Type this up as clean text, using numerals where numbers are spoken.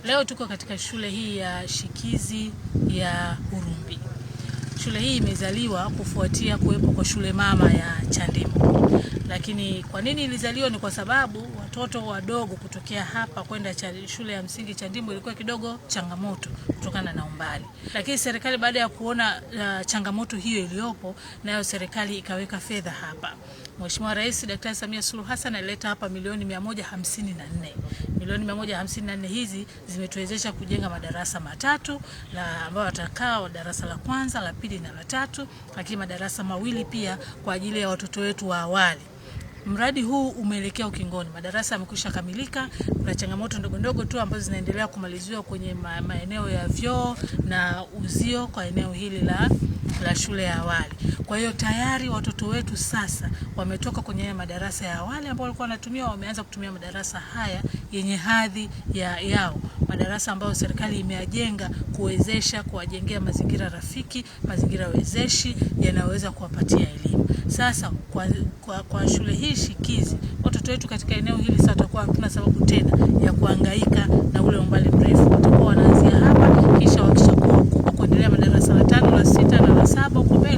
Leo tuko katika shule hii ya Shikizi ya Hurumbi. Shule hii imezaliwa kufuatia kuwepo kwa shule mama ya Chandimbo. Lakini kwa nini ilizaliwa? Ni kwa sababu watoto wadogo kutokea hapa kwenda shule ya msingi Chandimbo ilikuwa kidogo changamoto kutokana na umbali. Lakini serikali baada ya kuona changamoto hiyo iliyopo, nayo serikali ikaweka fedha hapa. Mheshimiwa Rais Daktari Samia Suluhu Hassan alileta hapa milioni 154. Milioni 154 hizi zimetuwezesha kujenga madarasa matatu la ambayo watakaa darasa la kwanza, la pili na la tatu, lakini madarasa mawili pia kwa ajili ya watoto wetu wa awali. Mradi huu umeelekea ukingoni, madarasa yamekwisha kamilika. Kuna changamoto ndogo ndogo tu ambazo zinaendelea kumaliziwa kwenye maeneo ya vyoo na uzio kwa eneo hili la shule ya awali. Kwa hiyo tayari watoto wetu sasa wametoka kwenye haya madarasa ya awali ambao walikuwa wanatumia, wameanza kutumia madarasa haya yenye hadhi yao, madarasa ambayo serikali imeyajenga kuwezesha kuwajengea mazingira rafiki, mazingira wezeshi yanayoweza kuwapatia elimu. Sasa kwa shule hii shikizi, watoto wetu katika eneo hili sasa watakuwa hatuna sababu tena ya kuhangaika na ule umbali mrefu. Watakuwa wanaanzia hapa, kisha wakishakuwa wakubwa kuendelea madarasa la 5, la 6 na la 7 huko mbele,